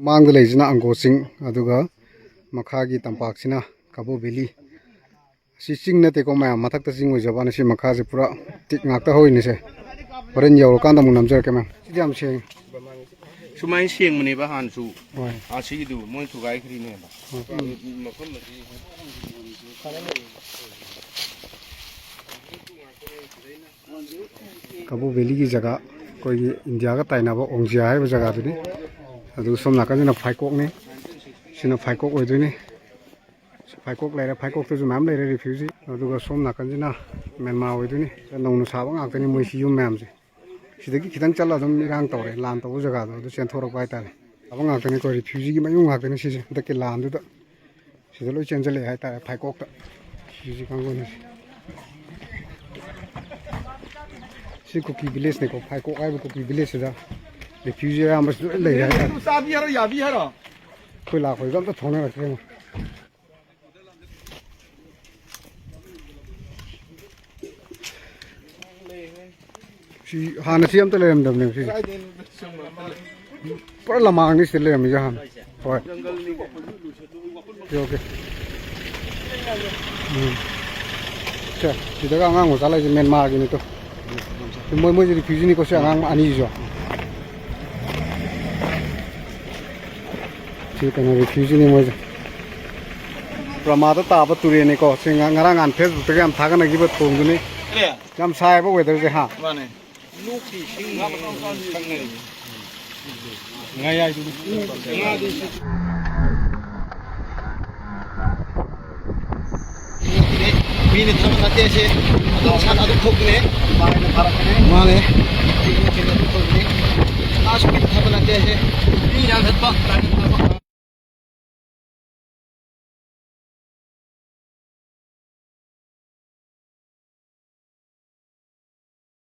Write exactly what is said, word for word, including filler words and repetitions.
ꯃꯥꯡꯗ ꯂꯩꯁꯤꯅ ꯑꯪꯒꯣ ꯆꯤꯡ, ꯑꯗꯨꯒ ꯃꯈꯥꯒꯤ ꯇꯝꯄꯥꯛꯁꯤꯅ ꯀꯕꯣ ꯚꯦꯂꯤ꯫ ꯁꯤ ꯆꯤꯡ ꯅꯠꯇꯦꯀꯣ ꯃꯌꯥꯝ, ꯃꯊꯛꯇ ꯆꯤꯡ ꯑꯣꯏꯖꯕꯅꯤ꯫ ꯁꯤ ꯃꯈꯥꯁꯦ ꯄꯨꯔꯥ ꯇꯤꯛ ꯉꯥꯛꯇ ꯍꯧꯔꯤꯅꯤꯁꯦ꯫ ꯍꯣꯔꯦꯟ ꯌꯧꯔꯀꯥꯟꯗ ꯑꯃꯨꯛ ꯅꯝꯖꯔꯛꯀꯦ ꯃꯌꯥꯝ꯫ ꯁꯤꯗꯤ ꯌꯥꯝ ꯁꯦꯡꯉꯤ꯫ ꯁꯨꯃꯥꯏꯅ ꯁꯦꯡꯕꯅꯦꯕ ꯍꯥꯟꯅꯁꯨ꯫ ꯍꯣꯏ꯫ ꯑꯥ, ꯁꯤꯒꯤꯗꯨ ꯃꯣꯏ ꯊꯨꯒꯥꯏꯈ꯭ꯔꯤꯅꯦꯕ꯫ ꯎꯝ꯫ ꯃꯐꯝ ꯑꯁꯤ ꯀꯕꯣ ꯚꯦꯂꯤꯒꯤ ꯖꯒꯥ, ꯑꯩꯈꯣꯏꯒꯤ ꯏꯟꯗꯤꯌꯥꯒ ꯇꯥꯏꯅꯕ ꯑꯣꯡꯖꯤꯌꯥ ꯍꯥꯏꯔꯤꯕ ꯖꯒꯥꯗꯨꯅꯤ꯫ ꯑꯗꯨꯒ ꯁꯣꯝ ꯅꯥꯀꯟꯁꯤꯅ ꯐꯥꯏꯀꯣꯛꯅꯤ꯫ ꯁꯤꯅ ꯐꯥꯏꯀꯣꯛ ꯑꯣꯏꯗꯣꯏꯅꯤ꯫ ꯐꯥꯏꯀꯣꯛ ꯂꯩꯔꯦ, ꯐꯥꯏꯀꯣꯛꯇꯁꯨ ꯃꯌꯥꯝ ꯂꯩꯔꯦ ꯔꯤꯐ꯭ꯌꯨꯖꯤ꯫ ꯑꯗꯨꯒ ꯁꯣꯝ ꯅꯥꯀꯟꯁꯤꯅ ꯃꯦꯟꯃꯥꯔ ꯑꯣꯏꯗꯣꯏꯅꯤ꯫ ꯅꯧꯅ ꯁꯥꯕ ꯉꯥꯛꯇꯅꯤ ꯃꯣꯏꯁꯤ ꯌꯨꯝ ꯃꯌꯥꯝꯁꯦ꯫ ꯁꯤꯗꯒꯤ ꯈꯤꯇꯪ ꯆꯠꯂ ꯑꯗꯨꯝ ꯏꯔꯥꯡ ꯇꯧꯔꯦ, ꯂꯥꯟ ꯇꯧꯕ ꯖꯒꯥꯗꯣ ꯑꯗꯨ ꯆꯦꯟꯊꯣꯔꯛꯄ ꯍꯥꯏꯇꯥꯔꯦ꯫ ꯁꯥꯕ ꯉꯥꯛꯇꯅꯤꯀꯣ, ꯔꯤꯐ꯭ꯌꯨꯖꯤꯒꯤ ꯃꯌꯨꯝ ꯉꯥꯛꯇꯅꯤ ꯁꯤꯁꯦ꯫ ꯍꯟꯗꯛꯀꯤ ꯂꯥꯟꯗꯨꯗ ꯁꯤꯗ ꯂꯣꯏ ꯆꯦꯟꯁꯤꯜꯂꯛꯑꯦ ꯍꯥꯏꯇꯥꯔꯦ, ꯐꯥꯏꯀꯣꯛꯇ꯫ ꯔꯤꯐ꯭ꯌꯨꯖꯤ ꯀꯥꯡꯕꯨꯅꯤ꯫ ꯁꯤ ꯀꯨꯀꯤ ꯚꯤꯂꯦꯖꯅꯤꯀꯣ, ꯐꯥꯏꯀꯣꯛ ꯍꯥꯏꯕ ꯀꯨꯀꯤ ꯚꯤꯂꯦꯖꯁꯤꯗ ꯔꯤꯐ꯭ꯌꯨꯖꯤ ꯑꯌꯥꯝꯕꯁꯨ ꯂꯣꯏ ꯂꯩꯔꯦ ꯍꯥꯏꯇꯥꯔꯦ꯫ ꯑꯗꯨ ꯆꯥꯕꯤ ꯍꯥꯏꯔꯣ, ꯌꯥꯕꯤ ꯍꯥꯏꯔꯣ? ꯑꯩꯈꯣꯏ ꯂꯥꯛꯄꯗꯨꯗ ꯑꯝꯇ ꯊꯣꯛꯅꯔꯛꯇ꯭ꯔꯦ꯫ ꯁꯤ ꯍꯥꯟꯅ ꯁꯤ ꯑꯝꯇ ꯂꯩꯔꯝꯗꯕꯅꯦꯕ ꯁꯤꯁꯦ꯫ ꯄꯨꯔꯥ ꯂꯃꯥꯡꯅꯤ ꯁꯤꯗ ꯂꯩꯔꯝꯃꯤꯁꯦ ꯍꯥꯟꯅ꯫ ꯍꯣꯏ꯫ Okay, okay. ꯎꯝ꯫ ꯁꯦ, ꯁꯤꯗꯒ ꯑꯉꯥꯡ ꯃꯆꯥ ꯂꯩꯁꯦ ꯃꯦꯟꯃꯥꯔꯒꯤꯅꯤꯀꯣ꯫ ꯃꯣꯏ, ꯃꯣꯏꯁꯦ ꯔꯤꯐ꯭ꯌꯨꯖꯤꯅꯤꯀꯣ ꯁꯤ ꯑꯉꯥꯡ ꯑꯅꯤꯁꯤꯁꯨ꯫ ꯁꯤ ꯀꯩꯅꯣ ꯔꯤꯐ꯭ꯌꯨꯖꯤꯅꯤ ꯃꯣꯏꯁꯦ꯫ ꯕꯔꯃꯥꯗ ꯇꯥꯕ ꯇꯨꯔꯦꯟꯅꯤꯀꯣ꯫ ꯁꯤ ꯉ-, ꯉꯔꯥꯡ ꯅꯍꯥꯟ ꯐꯦꯁꯕꯨꯛꯇꯒ ꯌꯥꯝ ꯊꯥꯒꯠꯅꯈꯤꯕ ꯊꯣꯡꯗꯨꯅꯤ꯫ ꯀꯔꯤ? ꯌꯥꯝ ꯁꯥꯏꯕ ꯋꯦꯗꯔꯁꯦ, ꯍꯥ? ꯃꯥꯅꯦ꯫ ꯂꯣꯛꯀꯤ ꯏꯁꯤꯡ ꯊꯛꯅꯔꯤ꯫ ꯉꯥꯌꯥꯏꯗꯨ꯫ ꯉꯥꯗꯨ꯫ ꯃꯤꯅ ꯊꯕꯛ ꯅꯠꯇꯦ ꯁꯤ꯫ ꯑꯗꯨꯝ ꯁꯥꯟꯅ ꯑꯗꯨꯝ ꯊꯣꯛꯄꯅꯦ꯫ ꯃꯥꯅꯦ꯫ ꯃꯤꯅ ꯑꯗꯨꯝ ꯊꯣꯛꯄꯅꯦ꯫ ꯀꯅꯥꯁꯨ ꯃꯤꯅ ꯊꯕꯛ ꯅꯠꯇꯦ ꯁꯤ꯫ ꯃꯤ ꯌꯥꯝ ꯊꯠꯄ꯫